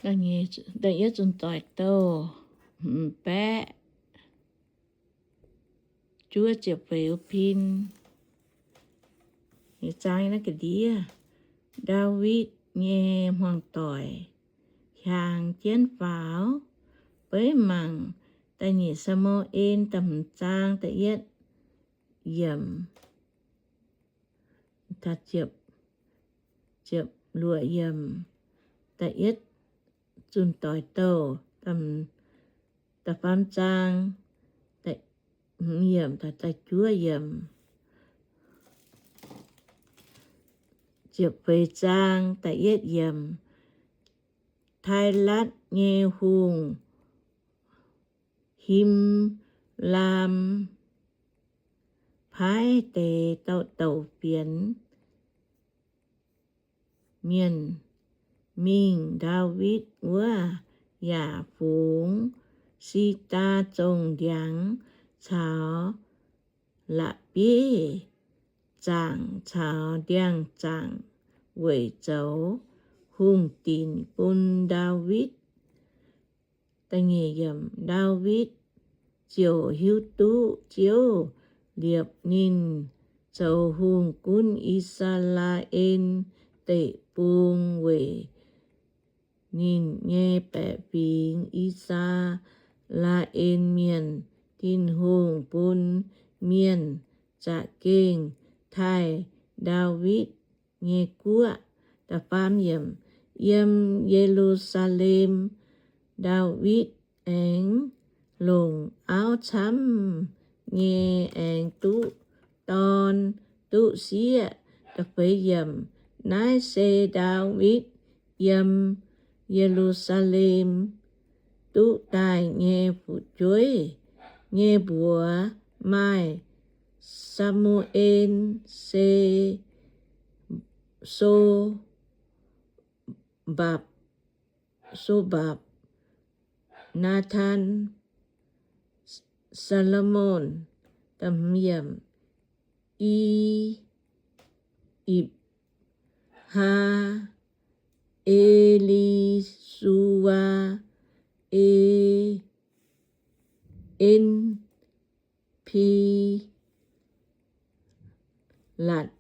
Da'yietv Zunh Doic Douh hmz baeqv juov ziepc feix pin. Ndaawitv nyei hmuangx doic hiaangx jienv faaux. Beiv mangc da'nyeic Saa^mu^en da'hmz zaang da'yietv yiemc, luoqc yiemc, da'yietv Zunh Doic Douh da'faam zaang, hmz yiemc, da'juov yiemc, ziepc feix zaang da'yietv yiemc. Taalatv nyei hungh, Him^laam, paaiv deix douc fienx mienh mingh Ndaawitv wuov, yaac fungx Si^ndaa Zongh Ndiangx caux La'bieiv Zaangc caux Ndiangx-Zaangc weic zoux hungh dinc bun Ndaawitv. Ndaawitv ziouc hiuv duqv Ziouv liepc ninh zoux hungh gunv I^saa^laa^en Deic-Bung weic ninh nyei baeqc fingx, I^saa^laa^en Mienh. Tin-Hungh bun mienh za'gengh taaih Ndaawitv nyei guoqv. Yiem Ye^lu^saa^lem, Ndaawitv aengx longc auv camv nyei, aengx duqv dorn, duqv sieqv. Naaiv se Ndaawitv yiem Ye^lu^saa^lem duqv daaih nyei fu'jueiv nyei mbuox. Maaih Saa^mu^en se So^mbapc, So^mbapc, Naatan, Saa^lo^morn, I, Ipc, haa, E^li^su^waa, E, En, Pi, latc,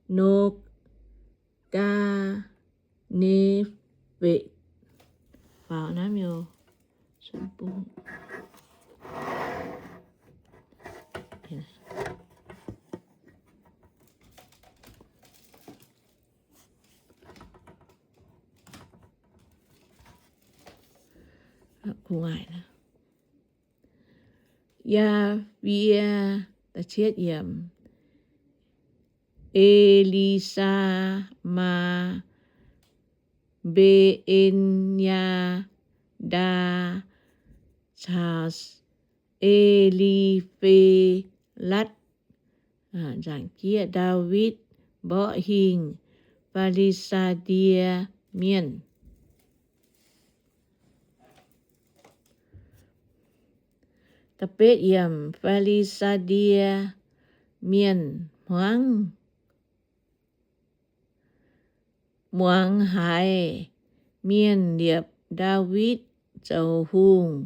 Nogaa, Nefetv, faaux naaiv miuc, Yaa^fie, E^li^saa, Maa, Mbe^en^yaa, Ndaa, caux E^li^fe^latv. Nzaangc jieqv Ndaawitv mborqv hingh Fi^li^saa^die Mienh. Fi^li^saa^die Mienh hmuangv, muangx haiz mienh liepc Ndaawitv zoux hungh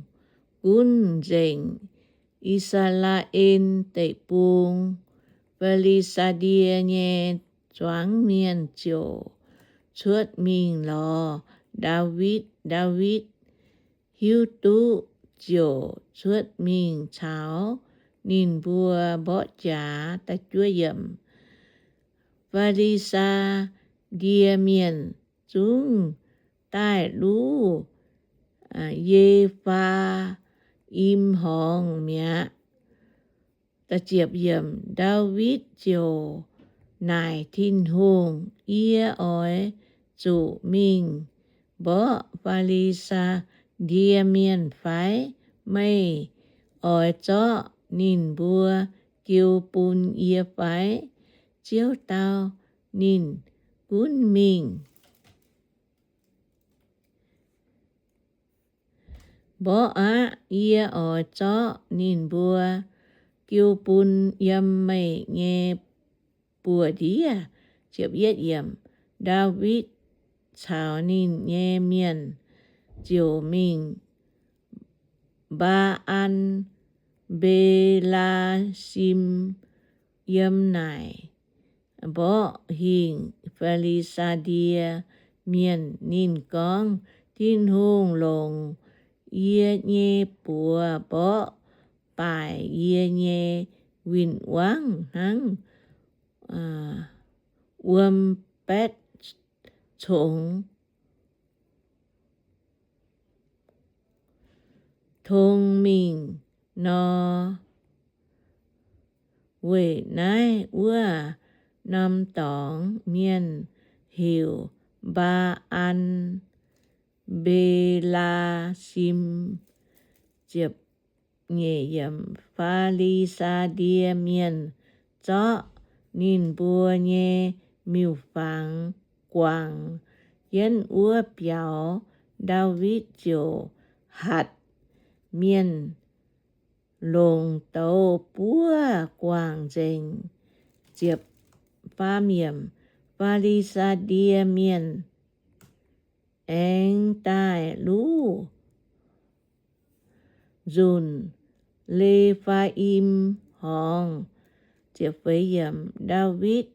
gunv nzengc I^saa^laa^en Deic-Bung, Fi^li^saa^die nyei zuangx mienh ziouc cuotv mingh lorz Ndaawitv. Ndaawitv hiuv duqv ziouc cuotv mingh caux ninh mbuo mborqv jaax. Fi^li^saa^die Mienh zungv daaih luv Ye^faa^im Horngz mi'aqv. Ndaawitv ziouc naaic Tin-Hungh, Yie oix zuqc mingh mborqv Fi^li^saa^die Mienh fai? Meih oix zorqv ninh mbuo jiu bun yie fai? Ziouv dau ninh, Gunv mingh mborqv aqv. Yie oix zorqv ninh mbuo jiu bun yiem meih nyei buoz-ndiev. Ndaawitv caux ninh nyei mienh ziouc mingh Mbaa^an Mbe^laa^shim yiem naaic mborqv hingh Fi^li^saa^die Mienh. Ninh gorngv, Tin-Hungh longc yie nyei buoz mborqv baaic yie nyei win-wangv hnangv wuom-baetv congx tong mingh nor. Weic naaiv wuov norm dorngx mienh heuc Mbaa^an Mbe^laa^shim. Fi^li^saa^die Mienh zorqv ninh mbuo nyei miuc-fangx guangc jienv wuov biaux. Ndaawitv ziouc hatc mienh longc douz buov guangc nzengc. Ziepc faam yiemc, Fi^li^saa^die Mienh aengx daaih luv nzunc Le^faa^im Horngz. Ziepc feix yiemc, Ndaawitv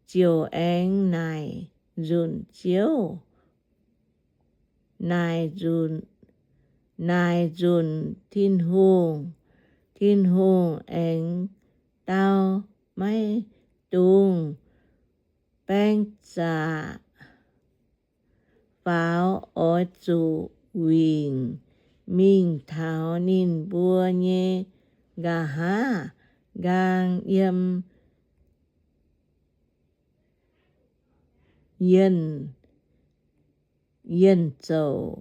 ziouc aengx naaic nzunc Ziouv, naaic nzunc, naaic nzunc Tin-Hungh. Tin-Hungh aengx dau, Maiv dungx baeng zaqc faaux, oix zuqc wingc mingh taux ninh mbuo nyei nqa'haav nqaang yiem yienh, yienh zouc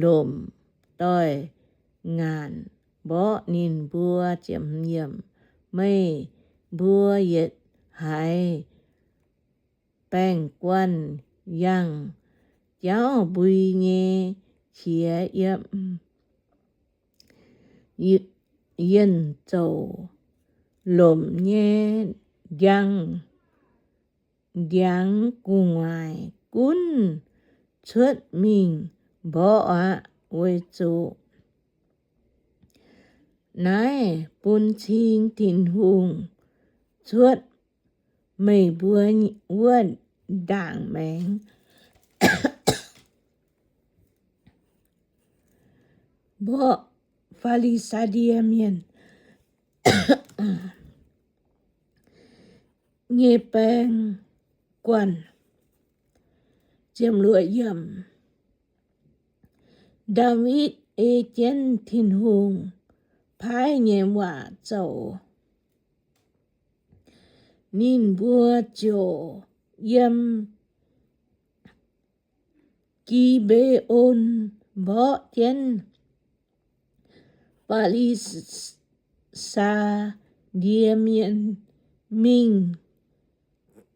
lomc doix-ngaanc mborqv ninh mbuo. Meih mbuo yietc haiz baeng-guanh yangh jauv mbui nyei qiex yiem yienh zouc lomc nyei ndiangx, ndiangx gu'nguaaic gunv cuotv mingh mborqv aqv. Weic zuqc naaiv bun cing Tin-Hungh cuotv meih mbuo wuov ndaangc maengx mborqv Fi^li^saa^die Mienh nyei baeng-guanh. Ndaawitv ei jienv Tin-Hungh paaiv nyei waac zoux, ninh mbuo ziouc yiem Gi^mbe^on mborqv jienv Fi^li^saa^die Mienh mingh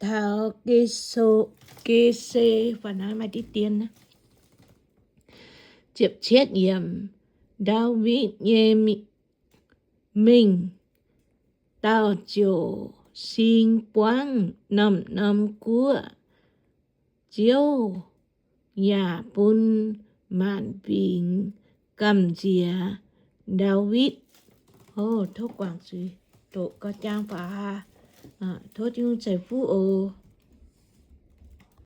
taux Ge^so, Ge^se. Ndaawitv nyei mingh dauh ziouc sing buangv norm-norm guoqv. Ziouv yaac bun maanc fingx gamh nziex Ndaawitv. Tov guangc zuiz doqc gauh jang faaux. Tov Tin-Hungh ceix fuqv oc.